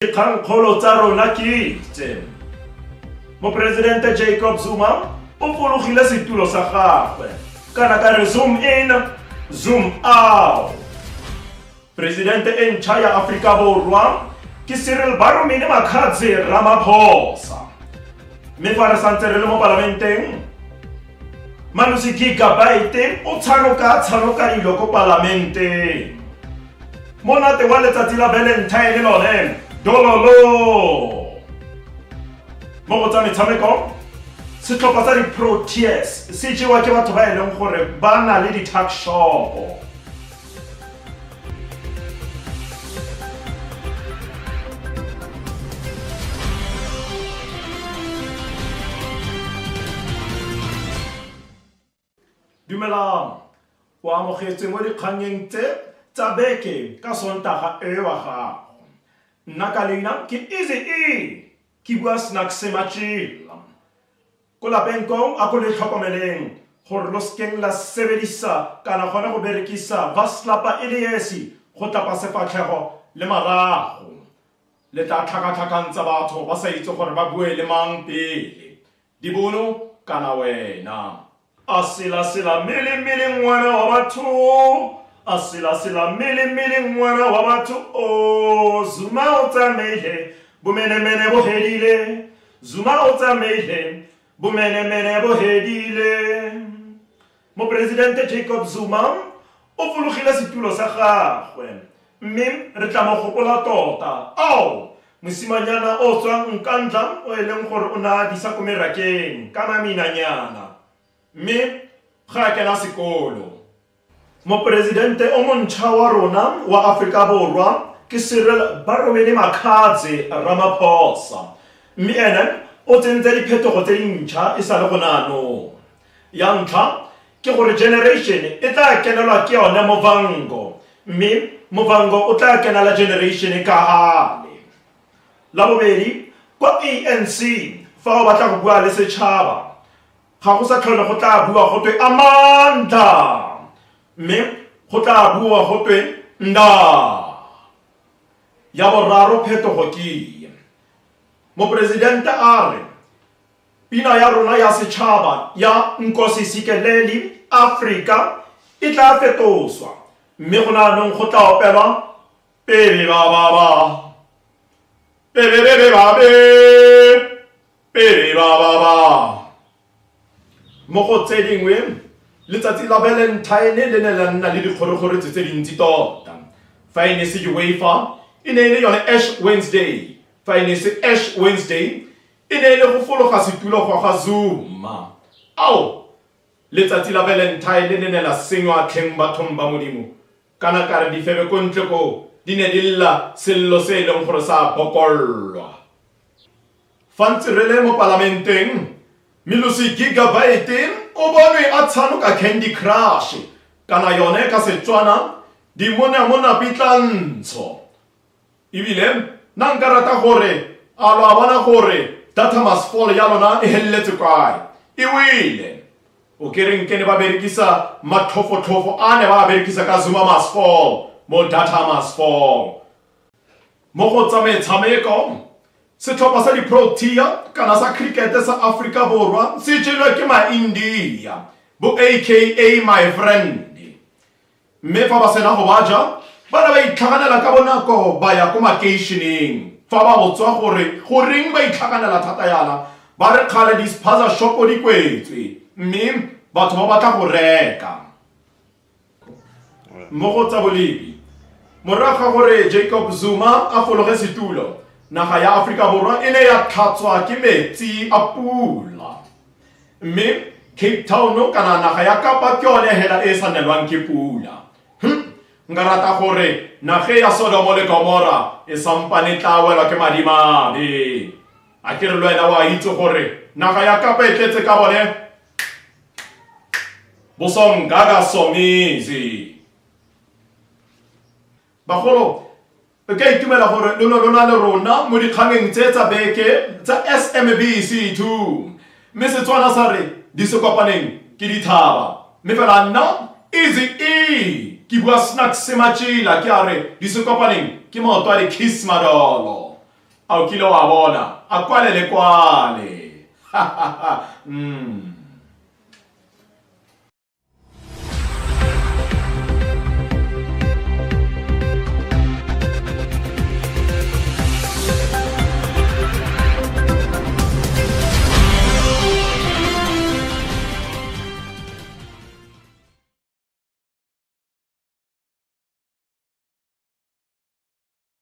Dikgangkgolo tsa rona ke tse. Moporesidente Jacob Zuma o fologile setulo sa gagwe kana ka re zoom in, zoom out. Presidente e ntšha ya Aforika Borwa ke Cyril Baromene Makhadzi Ramaphosa. Mme fa re santse re le mo palamenteng, Malusi Gigabyte o tshanoka tshanoka dilo ko palamenteng. Monate wa letsatsi la Valentine lone dololo. Mo go tsa metshameko, setlhopha sa di-Proteas se jewa ke batho ba e leng gore ba na le di-tuck shop. Dumelang, o amogetswe mo dikgannyeng tse tsa beke ka Sontaga e wa gago. Nna ka leina ke Easy E, ke bua Snacks Matšila. Ko lapeng kong a ko le tlhokomeleng gore lo sekeng la sebedisa kana gone go berekisa vaslapa e le esi go tlapa sefatlhego le marago. Le tla tlhakatlhakantsa batho ba sa itse gore ba bue le mang pele. Dibono kana wena. A sela-sela mele mele ngwana wa batho, a sela-sela mele mele ngwana wa batho, oh Zuma o tsamaile, bomenemene bo hedile, Zuma o tsamaile, bomenemene bo hedile. Moporesidente Jacob Zuma o fologile setulo sa gagwe, mme re tla mo gopola tota. Ao! Mosimanyana o tswang Nkandla o e leng gore o ne a disa ko merakeng ka maminanyana mme ga a kena sekolo. Moporesidente o montšha wa rona wa Aforika Borwa ke Cyril Baromene Makhadzi Ramaphosa mme ene o tsentse diphetogo tse dintšha e sa le gone anong. Ya ntlha ke gore Generation e tla kenelwa ke yone Muvhango mme Muvhango o tla kenela Generation ka gale. La bobedi, kwa ANC fa o batla go bua le setšhaba ga go sa tlhole go tla bua go twe Amandla mme go tla bua go twe Nda. Ya boraro phetogo ke ye, Moporesidente a re Pina ya rona ya setšhaba ya Nkosi Sikeleli Afrika e tla fetoswa mme go naanong go tla opelwa Pebe ba ba ba Pebe bebe ba be Pebe ba ba ba. Mo go tse dingwe, letsatsi la Valentine le ne la nna le dikgorekgoretso tse dintsi tota. Fa e ne se UEFA, e ne e le yone Ash Wednesday. Fa e ne se Ash Wednesday, E ne e le go fologa setulo gwa ga Zuma. Ao! Letsatsi la Valentine le ne la senywa tlheng bathong ba Modimo. Kana ka re difebe ko ntle koo di ne di lla sello se e leng gore sa bokollwa. Fa ntse re le mo palamenteng, Milusi Gigabyte o bonwe a tshanoka Candy Crush, kana yone ka Setswana dimonamona pitlantsho. Ebile nna nka rata gore a lo a bona gore data must fall ya lona e heleletse kae. E wele. O ke reng ke ne ba berekisa matlhofotlhofo a ne ba a berekisa ka Zuma must fall mo data must fall. Mo go tsa metshameko, setlhopha sa di-Protea kana sa cricket sa Afrika Borwa se jelwe ke ma-India bo aka my friend. Mme fa ba sena go ba ja, ba ne ba itlhaganela ka bonako ba ya ko makeisheneng. Fa ba botswa gore goreng ba itlhaganela thata yana, ba re kgale di-spaza shopo di kwetswe mme batho ba batla go reka. Mo go tsa bolepi, morago ga gore Jacob Zuma a fologe setulo, naga ya Aforika Borwa e ne ya tlhatswa ke metsi a pula. Mme Cape Town kana naga ya Kapa ke yone hela e sa nelwang ke pula. Nka rata gore nage ya Sodomo le Gomora e sampane tla welwa ke madimabe. A ke re le wena wa itse gore naga ya Kapa e tletse ka bone bosongaga somizi. Bagolo, Re ka itumela gore lo ne lo na le rona mo dikgangeng tse tsa beke tsa SMBC 2. Mme Setswana sa re di se kopaneng ke dithaba. Mme fela nna Easy E ke bua snack se matšela ke a re di se kopaneng ke maoto a di-kiss madolo. A o kile wa bona? A kwale le kwale.